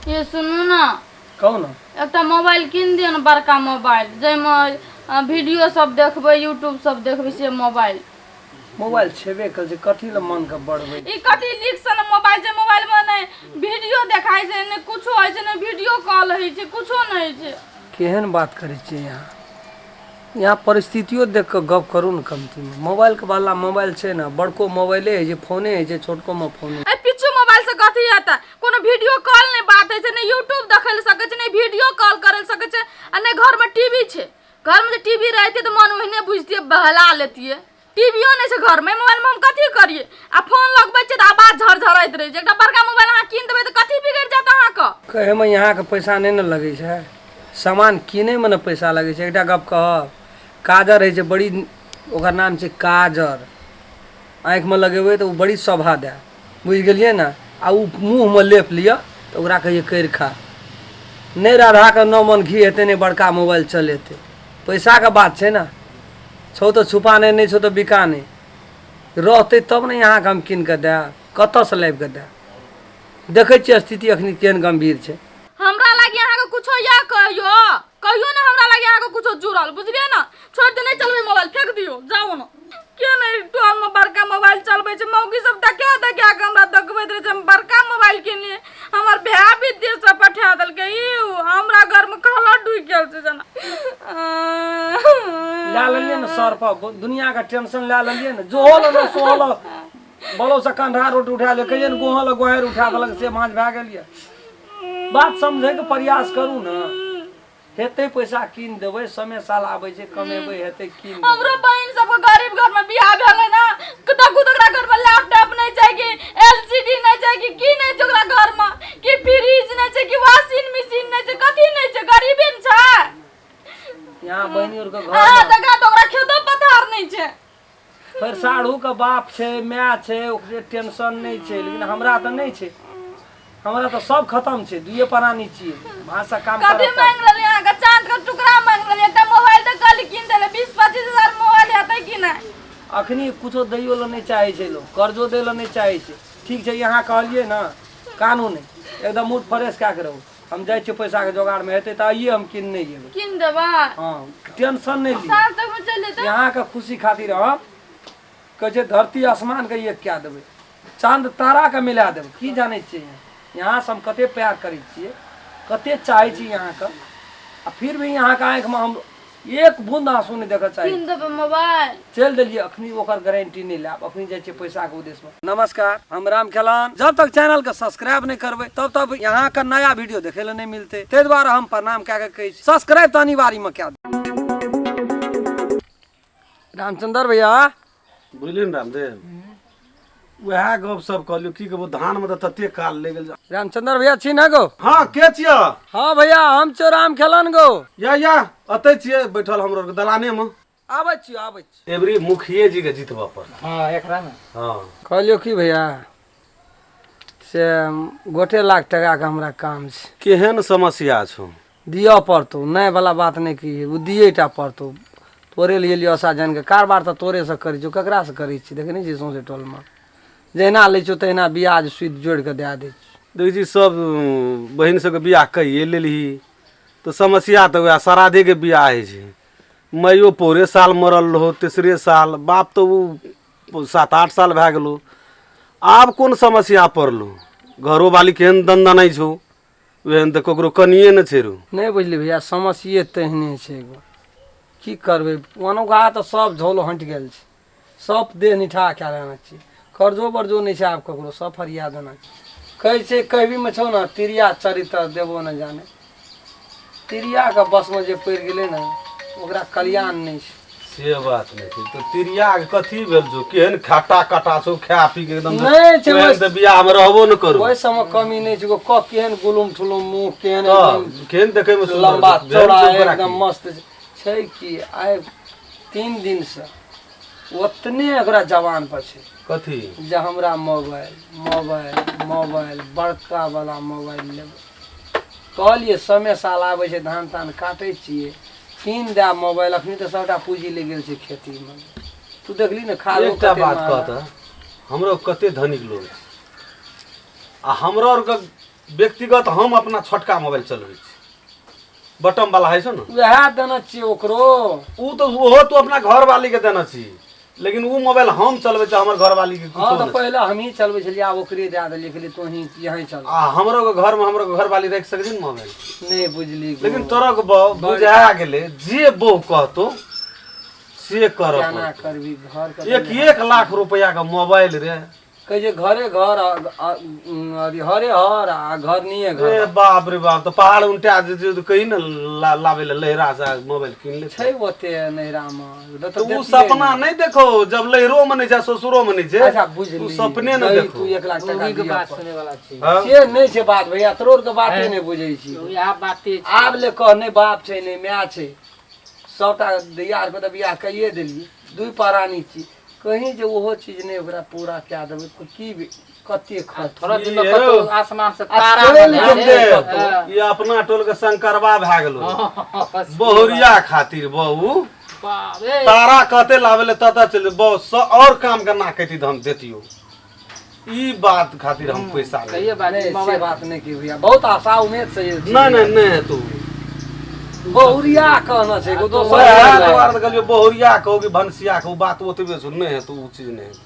ये सुनू ने। कहू ने। एकटा मोबाइल कीन दिअ ने, बड़का मोबाइल, जाहिमे वीडियो सब देखबै, यूट्यूब सब देखबै, से मोबाइल। मोबाइल छेबे करै छै, कथी लए मनके बढ़बै? ई कथी नीक सन मोबाइल छै? मोबाइल मे नहि वीडियो देखाइ छै, नहि कुछो होइ छै, नहि वीडियो कॉल होइ छै, कुछो नहि होइ छै। केहन बात करै छियै अहाँ? यहाँ परिस्थितियो देख कऽ गप करू ने कमतीमे। मोबाइलके बदला मोबाइल छै ने, बड़को मोबाइले होइ छै, फोने होइ छै, छोटकोमे फोने। एहि पिच्चू मोबाइल से कथी हेतै? कोनो वीडियो कॉल नहि बात होइ छै, नहि यूट्यूब देखै लए सकै छै, नहि वीडियो कॉल करै लए सकै छै, आ नहि घरमे टीवी छै। घरमे जे टीवी रहितै तऽ मन ओहिने बुझतियै, बहला लेतियै। टीवीओ नहि छै घरमे, मोबाइलमे हम कथी करियै? आ फोन लगबै छियै तऽ आवाज झरझराइत रहै छै। एकटा बड़का मोबाइल अहाँ कीन देबै तऽ कथी बिगड़ि जायत अहाँके? कहैमे अहाँके पैसा नहि ने लगै छै, सामान कीनैमे ने पैसा लगै छै। एकटा गप कहब, काजर होइ छै बड़ी, ओकर नाम छै काजर, आँखिमे लगेबै तऽ ओ बड़ी शोभा दए, बुझि गेलियै ने? आ ओ मुँहमे लेप लिअ तऽ ओकरा कहियै करि खा। नहि राधाके 9 मन घी हेतै, नहि बड़का मोबाइल चलेतै। पैसाके बात छै ने। छौ तऽ छुपा नहि, नहि छौ तऽ बिका नहि। रहतै तब ने अहाँके हम कीन कऽ देब। कतऽसँ लाबि कऽ देब? देखै छियै स्थिति अखनी केहन गम्भीर छै। हमरा लागी अहाँके कुछो या कहियो कहियो ने, हमरा लागी अहाँके कुछो जुड़ल, बुझलियै ने? छोड़ि दे, नहि चलबै मोबाइल, फेंक दियौ, जाउ ने। के नहि टोल में बड़का मोबाइल चलबै छै? मौगी सब देखा देखा के हमरा देखबैत रहै छै, हम बड़का मोबाइल किनलियै, हमर भाय विदेश से पठा देलकै। ई हमरा घर में खाला डूबि गेल छै जेना। लए लेलियै ने सर पर दुनियाके टेंशन, लए लेलियै ने। जोहो लऽ सोहो लऽ बलो से कंधा रोटी उठा ले, कहियै ने, गोहा लऽ गोहारि उठा देलक, से भाँज भए गेल यऽ। बात समझैके प्रयास करू ने। हेतै पैसा, कीन देबै। समय साल आबै छै, कमेबै, हेतै, कीन देबै। हमरो बहिन सबके गरीब घर में बियाह भेलै ना, देखू तऽ ओकरा घर में लैपटॉप नहीं छै कि एलसीडी नहीं छै कि की नहीं छै ओकरा घर में, कि फ्रिज नहीं छै कि वॉशिंग मशीन नहीं छै, कथी नहीं छै? गरीबे ने छै। यहाँ बहिनी और के घर अहाँ में जकाँ तऽ ओकरा खेतो पथार नहीं छै। फेर साढ़ूके बाप छै, माय छै, ओकरे टेंशन नहि छै, लेकिन हमरा तऽ नहि छै। हमरा तऽ सब खतम छै, दुइए प्राणी छियै, भाषा काम कथी करऽ। मांगि लेलियै अहाँके? चाँद के टुकड़ा मांगि लेलियै? एकटा मोबाइल तऽ कहली कीन देले, 20-25 हजार मोबाइल हेतै कि नहि? अखनी कुछो दैयो लए नहि चाहै छै लोक, कर्जो दै लए नहि चाहै छै। ठीक छै, यहाँ कहलियै ने, कानू नहि, एकदम मूड फ्रेश कए के रहू। हम जाइ छियै पैसाके जोगाड़मे, हेतै तऽ आइए हम कीन नहि जेबै। कीन देबै। हँ, टेंशन नहि लिअ। साँझ तक मे चलि जेतै। अहाँके खुशी खातिर हम कहै छै धरती आसमानके एक कए देबै, चाँद ताराके मिला देबै। की जानै छियै यहाँ? यहाँसँ हम कते प्यार करै छियै, कते चाहै छी अहाँके, आ फिर भी अहाँके आँखिमे हम एक बूंद आंसू नहि देखऽ चाही। कीन देबै मोबाइल। चलि देलियै, अखनी ओकर गारंटी नहि लायब, अखनी जाइ छियै पैसाके उद्देश्यमे। नमस्कार, हम राम खेलान। जब तक चैनल के सब्सक्राइब नहि करबै तब तक यहाँ के नया वीडियो देखे लए नहि मिलतै, ताहि दुआरे हम प्रणाम कए के कहै छी, सब्सक्राइब तऽ अनिवार्यमे कए दियौ। रामचंद्र भैया। बुझलियै ने रामदेव, उएह गप सब कहलियौ। की कहबो, धान में तऽ तते काल लागि गेल। रामचंद्र भैया छी ना गो? हाँ, के छियै? हाँ भैया, हम छो राम खेलन गो। या या, अतै छियै बैठल हमरो आरके दलाने में। आबै छी, आबै छी। एबरी मुखिये जी के जीतबऽ पड़त। हाँ, एकरा में। हाँ। कहलियौ की भैया, से गोटे लाख टका के हमरा काम छै। केहन समस्या छौ? दिअ पड़तौ, नहि वाला बात नहि की, ओ दिए टा पड़तौ। तोरे लिए लिअ आशा जानि कऽ कारबार तऽ तोरेसँ करै छियौ, ककरासँ करै छी? देखै नहि छी सौँसे टोलमे जहिना लै छियौ तहिना ब्याज सूद जोड़ि कऽ दए दै छियौ। देखै छी सब बहिन सबके बियाह कहिए लेलही तऽ समस्या तऽ वएह श्राद्धेके बियाह होइ छै। माइयो पौरे साल मरल रहो, तेसरे साल बाप तऽ ओ 7-8 साल भए गेलो। आब कोन समस्या पड़लो? घरोवाली केहन दनदनाइ छौ, ओहन तऽ ककरो कनिए ने छै रौ। नहि बुझली भैया, समस्ये तेहने छै एगो, की करबै? ओनुका तऽ सब झोल हटि गेल छै, सब देह निठा कए लेने छी, कर्जो बर्जो नहि छै आब ककरो, सब फरिया देना छै। कहै छै कहबीमे छौ ने, तिरिया चरित्र देबो ने जाने। तिरियाके बसमे जे पड़ि गेलै ने, ओकरा कल्याण नहि छै। से बात नहि छै तऽ तिरिया के कथी भेल छौ? केहन खाटा काटा छौ, खा पी के एकदम। नहि छै। ओहन तऽ बियाह मे रहबो ने करू। ओहि सबमे कमी नहि छै। क केहन गुलुम ठुलुम मुँह केहन तऽ एकदम केहन देखै मे सुन्दर लम्बा भेल चौड़ा छौ ओकरा एकदम की? मस्त छै कि आइ 3 दिनसँ ओतने ओकरा जवान पर छै। कथी? जे हमरा मोबाइल, मोबाइल, मोबाइल, बड़का वाला मोबाइल लेबै। कहलियै समय साल आबै छै, धान तान काटै छियै, कीन दए मोबाइल। अखनी तऽ सबटा पूँजी लागि गेल छै खेतीमे। तू देखली ने खादो एकटा कते बात कह महगा। तऽ हमरो कते धनिक लोग छै आ हमरो आरके व्यक्तिगत हम अपना छोटका मोबाइल चलबै छी, बटम वाला होइ छै ने, वएह देने छियै ओकरो। उ तऽ ओहो तू अपना घरवाली के देने छी, लेकिन उ मोबाइल हम चलबै छी, हमर घरवाली के हँ कुछो तऽ नहि। पहिले हमही चलबै छलियै, आब ओकरे दए देलियै, कहलियै तोही यहीं चल। आ हमरो के घर में हमरो के घरवाली राखि सकै छी ने मोबाइल? नहि बुझली गो। लेकिन तोरा के बहु बुझा गेलै, जे बहु कहतो से करऽ केना पड़तौ। करबी घर के? 1-1 लाख रुपया के मोबाइल रे। कहै छै घरे घर अथी हरे हर आ घर नहीं घर। रे बाप रे बाप, तऽ पहाड़ उनटा जेतै तऽ कही ने लाबै लए लहरा से मोबाइल कीन ले। छै ओते नैहरामे तऽ तऽ उ देतियै। सपना नहि देखो, जब लहरो मे नहि छै, ससुरो मे नहि छै। अच्छा बुझली। तू सपने ने दही देखो। तू 1 लाख टका मौगी के दिअ बात पर। सुने वाला छी। हाँ? से नहि छै बात भैया, तोरो के बाते नहि बुझै छी। इएह बाते छै। आब ले कह, नहि बाप छै नहि माय छै, सबटा दैयार के तऽ बियाह कैये देलियै, दुइ प्राणी छी, कहीं जे ओहो चीज नहि ओकरा पूरा कए देबै तऽ की कते खर्च। थोड़ा दिन में ई कतौ यौ। आसमान से आ तारा चलि बना जेतै दे। कतौ। ई अपना टोल के शंकरबा भए गेलो हाँ, बहुरिया खातिर बहु बाप रे। तारा कहते लाबे ले ततऽ चलि बहु और काम के ना कहती तऽ हम देतियो, ई बात खातिर हम पैसा ले। सही बात नहीं छै, से मोबाइल बात नहीं की भैया, बहुत आशा उम्मीद से ये। नहीं नहीं नहीं तू बहुरिया कहना छै एगो दोसर। वएह दुआरे तऽ कहलियौ, बहुरिया कहो कि भनसिया कहो, बात ओतबे छौ, नहि हेतौ ओ चीज नहि हेतौ।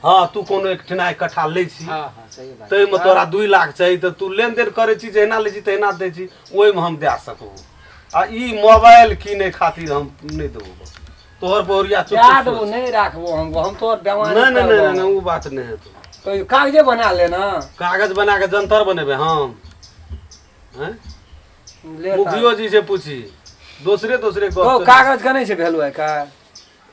हँ, तू कोनो एक ठिना इकट्ठा लै छी। हाँ हाँ सही बात। ताहिमे तोरा 2 लाख चाही तऽ तू लेनदेन करै छी, जहिना लै छी तहिना दै छी, ओहिमे हम दए सकू। आ ई मोबाइल कीनै खातिर हम नहि देबो तोहर बहुरिया चुप दए चुप देबो, सोच। नहीं राखबो हम, हम तोहर बेमानी नहि नहि नहि करबो। नहि, ओ बात नहि हेतौ। कहियो कागजे बना ले ना। कागज बना कऽ जंतर बनेबै हम हैं? ले तऽ। मुखियो जी से पूछी, दोसरे दोसरे गप कहो, चलै। कागज के नहि छै वैल्यू आइ काल्हि।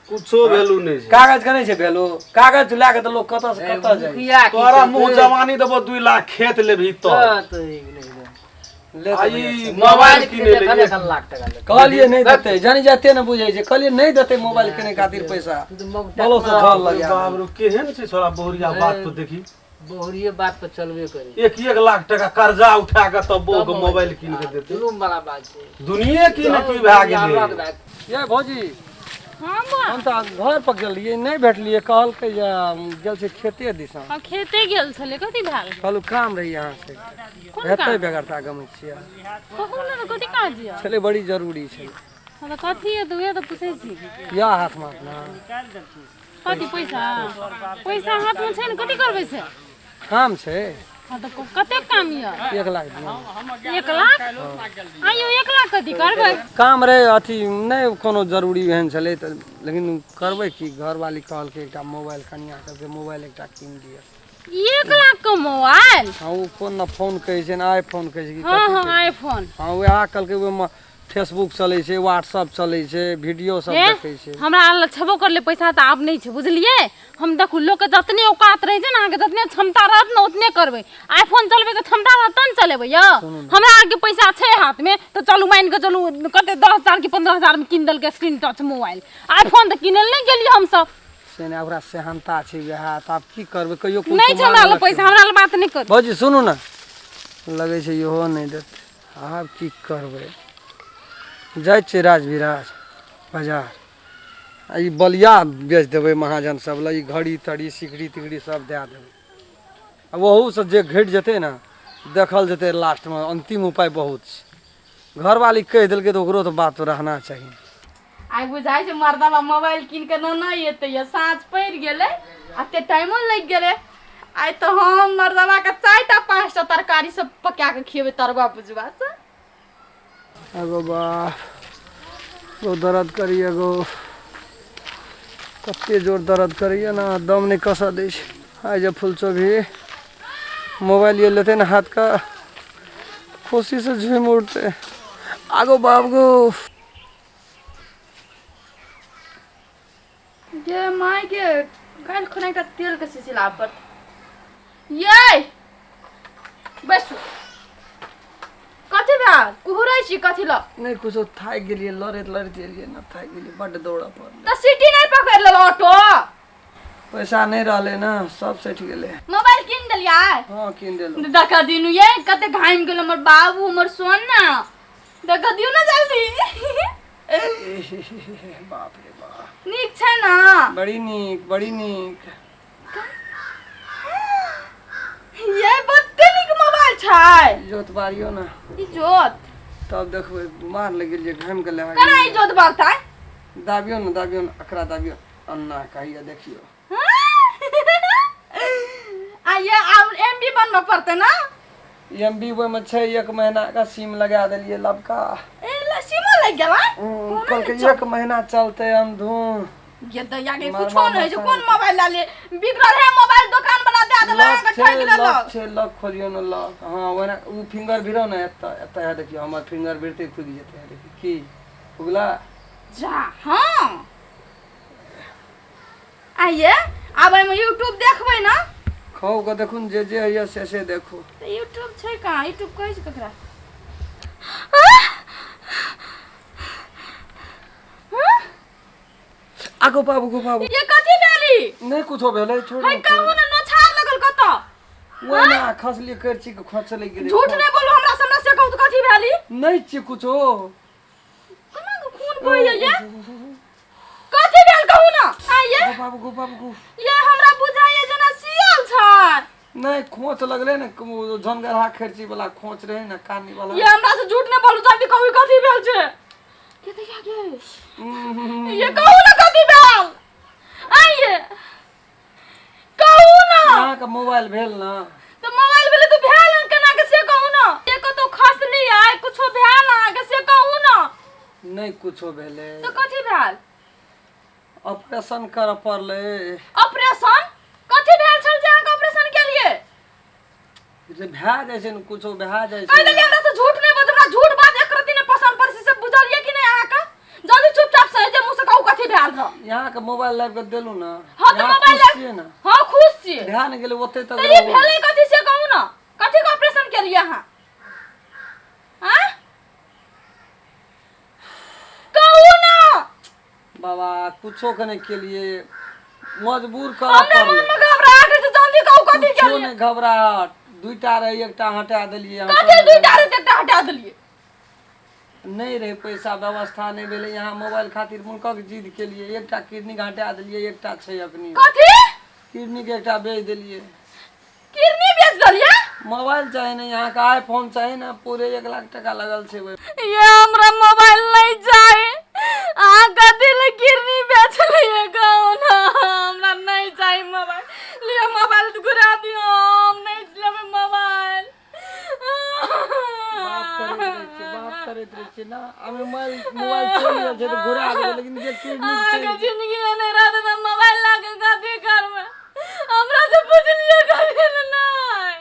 कुछो वैल्यू नहि छै। कागज के नहि छै वैल्यू, कागज लए कऽ तऽ लोक कतऽ से कतऽ जाइ। मुखिया की तोरा मुँह करतै? जवानी देबो, 2 लाख खेत लेबही तऽ तऽ तऽ ई नहि नहि। ले आ तऽ ई भैया से। मोबाइल किने एखन ले। एखन लाख टका लेतै। कहलियै नहि देतै, जानी जाते ने बुझै छै, कहलियै नहि देतै मोबाइल किनै खातिर पैसा। तू तऽ मौका बोलो से झल लगा। बाप रे, केहन छै छोरा बहुरिया, बात तो देखी। बहुरिये बात पर चलबे करी। 1-1 लाख टका कर्जा उठा कऽ तब बहू के मोबाइल कीन के देतै। जुलूम वाला बात छै। दुनिये की ने की भए गेलै। ये भौजी। हाँ बा। हम तऽ घर पर गेलियै, नहि भेटलियै, कहलकै जे गेल छै खेते दिसा। हम खेते गेल छलै, कथी भेल? कहलहुँ काम रही अहाँ से। कोन हेतै काम? बेगरता गमै छियै। कहू ने तऽ कथी काज यऽ? छलै, बड़ी जरूरी छै। हाँ तऽ कथी यऽ तऽ उएह तऽ पूछै छी। या हाथमे अपना। कथी पैसा? पैसा हाथमे छै ने, कथी करबै से? काम छै। हाँ तऽ कतेक काम यऽ? 1 लाख दियौ। 1 लाख? आइयो 1 लाख कथी करबै? काम रहै, अथी नहि कोनो जरूरी एहन छलै तऽ, लेकिन करबै की, घरवाली कहलकै एकटा मोबाइल, कनिया कहलकै मोबाइल एकटा कीन दिअ। 1 लाख के मोबाइल? हँ, ओ कोन ने फोन कहै छै ने, आइ फोन कहै छै कि हाँ। कथी हाँ। कहै छै? आईफोन। हँ, उएह कहलकै, ओहिमे फेसबुक चलै छै, व्हाट्सअप चलै छै, वीडियो सब हे देखै छै। हमरा लग छेबो करलै पैसा तऽ आब नहि छै, बुझलियै? हम देखू, लोकके जतने औकात रहै छै ने, अहाँके जतने क्षमता रहत ने उतने करबै। आईफोन चलबैके क्षमता रहत तहन चलेबै यौ। हमरा आरके पैसा छै हाथमे तऽ चलू, मानि कऽ चलू कते 10,000 कि 15,000मे कीन देलकै स्क्रीन टच मोबाइल, आईफोन तऽ किनल नहि गेलियै हमसब। से नहि, ओकरा सेहनता छै वएह, तऽ आब की करबै, कहियो कुछो नहि छै हमरा लग मांगलक। पैसा, हमरा लग बात नहि करू। भौजी सुनू ने, लगै छै इहो नहि देतै, आब की करबै? जाइ छियै राजविराज बाजार आ ई बलिया बेच देबै महाजन सब लए, ई घड़ी तड़ी सिकड़ी तिकड़ी सब दए देबै, आ ओहूसँ जे घटि जेतै ने देखल जेतै लास्टमे। अन्तिम उपाय बहुत छै, घरवाली कहि देलकै तऽ ओकरो तऽ बात रहना चाही। आइ बुझाइ छै मर्दबा मोबाइल कीन के नेने एतै। ये साँझ पड़ि गेलै, एते टाइमो लागि गेलै। आइ तऽ हम मर्दबा के चारिटा पाँचटा तरकारी सब पका के खियेबै तरुआ भुजुआ से। एगो बाप गो, दर्द करैए गो, कते जोर दर्द करैए ने, दम नहि कसऽ दै छै। आइ जे फुलचोभी मोबाइल ये लेतै ने हाथके, खुशीसँ झुमि उठतै। आगो बाप गो। ये माय के, काल्हि खुना एकटा तेल के शीशी लाबऽ पड़तै। ये बैसू, कथी भेल? कुहरै छी कथी लऽ? नहि कुछो, थाकि गेलियै, लड़ैत लड़ैत एलियै ने, थाकि गेलियै, बड्ड दौड़ऽ पड़लै। तऽ सिटी नहि पकड़ि लेलहुँ ऑटो? पैसा नहि रहलै ने, सब सठि गेलै। मोबाइल कीन देलियै? हँ, कीन देलहुँ। देखा दिनु ये, कते घामि गेल हमर बाबू, हमर सोना, देखा दियौ ने जल्दी। बाप रे बाप। नीक छै ने? बड़ी नीक, बड़ी नीक। ये बत्ते नीक मोबाइल छै। जोत बारियो ने। ई जोत तब देखबै, मार लग गेल जे घाम के लगा। केना ई जोत बारतै? दाबियो ने, दाबियो ने, एकरा दाबियो, अन्ना कहिया देखियो। आ ये आब एमबी बनबऽ पड़तै ना? एम बी ओहिमे छै, एक महीना का सिम लगा देलियै लबका। ए ल सीमो लागि गेलै। कहलकै एक महीना चलतै अंधून। ये दैया के मार कुछो मार नहीं छै। मार। कोन मोबाइल ला ले बिगड़ल है मोबाइल, दुकान वाला दे देलक, लॉक अहाँके छै। ठकि लॉक लेलक। छै, लॉक खोलियौ ने, लॉक। हँ, ओना ओ फिंगर भिरौ ने, एतऽ एतऽ है, देखियौ हमर फिंगर भिरते खुलि जेतै। है देखियौ की उगला। जा हँ, आइए आब एहिमे यूट्यूब देखबै ने? खाउ कऽ देखू ने, जे जे होइए से से देखू। तऽ यूट्यूब छै कहाँ? यूट्यूब कहै छै ककरा? आगो बाबू, गो बाबू। ये कथी भेली? नहि कुछो भेलै, छोड़। है कहू ने, नोछार लगल कतऽ? ओहिना खसली, करची के खोच लागि गेलै। झूठ नहि बोलू हमरा से, हमरा से कहू तऽ कथी भेली? नहि छियै कुछो। केना के खून बहैया? ये कथी भेल कहू ने आइए। गो बाबू, गो बाबू, गो। ये हमरा बुझाइए जेना सियल छै। नहि, खोच लगलै ने, झनगरहा खर्ची वाला खोच रहै ने, कानी वाला। ये हमरा से झूठ नहि बोलू, जल्दी कहू ई कथी भेल छै। ये दैया गे, ये कहू ने कथी भेल, आइए कहू ना। अहाँके मोबाइल भेल ने? तऽ मोबाइल भेलै तऽ भेल हन केना के से कहू ने। ये कतौ खसली आइ कुछो भेल अहाँके से कहू ने। नहि कुछो भेलै। तऽ कथी भेल? ऑपरेशन करऽ पड़लै। ऑपरेशन? कथी भेल छल जे अहाँके ऑपरेशन केलिए? जे भए जाइ छै ने, कुछो भए जाइ कहि छै। देलियै हमरा से झूठ नहि बाजू, हमरा झूठ बात एक रत्ती नहि पसंद पड़ै छै, से बुझलियै कि नहि अहाँके? जल्दी चुपचाप से जे मुँह से कहू कथी भेल रह। यहाँके मोबाइल लाबि कऽ देलहुँ ने? हाँ तऽ यहाँ मोबाइल खुश छियै ने? हाँ, खुश छियै। भए ने गेलै ओते तक। तऽ ई भेलै कथी से कहू ने, कथी के ऑपरेशन केलियै अहाँ? आँय, कहू ना। बाबा, कुछो के नहि केलिए, मजबूर करऽ हमरा पड़लै। मन में घबराहट होइ छै, जल्दी कहू कथी कुछो केलियै। नहि घबराहट, दुइटा रहै, एकटा हटा देलियै। कथी दुइटा रहै तऽ एकटा हटा देलियै? नहि रहै पैसा, व्यवस्था नहि भेलै। यहाँ मोबाइल खातिर मुल्कक जिद केलिए, एकटा किडनी के हटा देलियै, एकटा छै अखनी। कथी? किडनी के एकटा बेच देलियै। किडनी बेच देलियै? मोबाइल चाही ने यहाँके, आईफोन चाही ने, पूरे 1 लाख टका लगल छै ओहि। ये हमरा मोबाइल नहीं चाही। अहाँ कथी ले किडनी बेचलियै कहू ना? हमरा नहीं चाही मोबाइल। लिअ मोबाइल घुरा दियौ, हम नहीं लेबै मोबाइल। बात करैत रहै छियै, बात करैत रहै छियै ना। आब मोबाइल मोबाइल चलि गेल छै तऽ घुरा देबै, लेकिन जे किडनी अहाँके छै जिंदगी में नहीं रहतै तऽ मोबाइल ला के कथी करबै? हमरा से पुछलियै कथी ले नहि?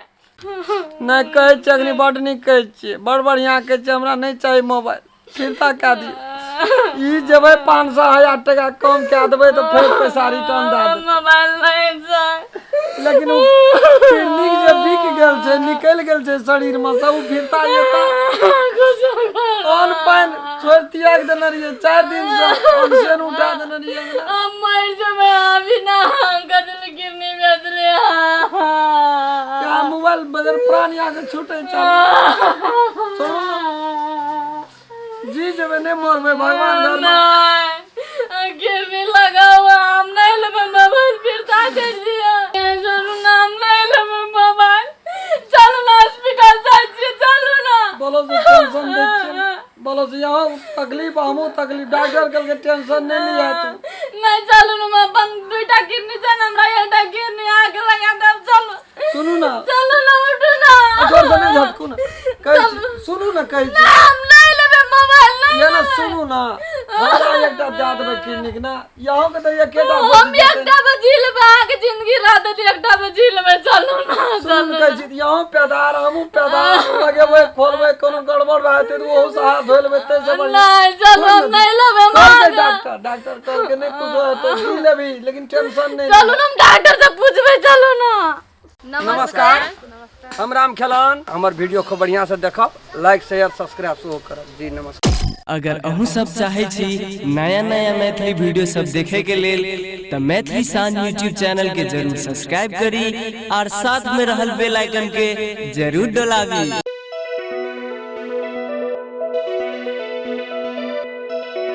नहि कहै छियै अखनी, बड नीक कहै छियै, बड़ बढ़िआँ कहै छियै। हमरा नहि चाही मोबाइल, फिरता कए दियौ। ई जेबै 500 1000 टका कम कए देबै तऽ फेर पैसा रिटर्न दए देबै। मोबाइल नहीं चाही। लेकिन ओ किडनी जे बिक गेल छै, निकलि गेल छै शरीरमे से, ओ फिरता जेता? अन्न पानि छोड़ि त्याग देने रहियै, 4 दिन से ऑक्सीजन उठा देने रहियै अंगना। हम मर जेबै अभी ना, कथी ले किडनी बेचलियै? यहाँ मोबाइल बगैर प्राण यहाँ के छूटे चल। छोड़ू ना, जी जेबै, नहि मरबै भगवान घर में। नहीं, किडनी लगा हुआ, हम नहीं लेबै मोबाइल, फिरता कर दिया। चलू ना, हम नहीं लेबै मोबाइल। चलू ना, हॉस्पिटल जाइ छियै, चलू ना। बोलो से टेंशन दै छियै, बोलो से यहाँ तकलीफ, हमहूँ तकलीफ। डॉक्टर कहलकै टेंशन नहि लिअ तू। नहीं, चलू ना, हम अपन दुईटा किडनी छै ने, हमरा एकटा किडनी अहाँके लगा देब, चलू। सुनू ना। चलू ना, उठू ना। जोर से नहि झटकू ना, कहै छी, सुनू ने, कहै छी। ना, हम नहीं लेबै मोबाइल, नहीं। ये ना, सुनू ना, हमरा एकटा दए देबै किडनी के ना, यहाँ के तऽ एकेटा हम बचि जेतै। एकटा बजी लेबै, अहाँके जिंदगी रहतै तऽ एकटा बजी लेबै, चलू ना। सुनू चलू ने, कहै छी तऽ यहाँ पैदार, हमहूँ पैदार, लगेबै खोलबै, कोनो गड़बड़ भए जेतै तऽ ओहू से हाथ धोइ लेबै, ताहिसँ बढ़िआँ। नहीं, चलू, हम नहीं लेबै कहलकै मोबाइल। डॉक्टर, डॉक्टर कहलकै नहि कुछो हेतै, जी लेबही, लेकिन टेंशन नहि। चलू ना, हम डॉक्टर से पूछबै, चलू ना। नमस्कार, हम राम खेलन। हमर वीडियो खूब बढ़िआँ से देखब, लाइक शेयर सब्सक्राइब सेहो करब। जी नमस्कार। अगर अहूँ सब चाहै छी नया नया मैथिली वीडियो सब देखे के लेल तऽ मैथिली शान यूट्यूब चैनल के जरूर सब्सक्राइब करी और साथ में रहल बेल आइकन के जरूर दबाबी।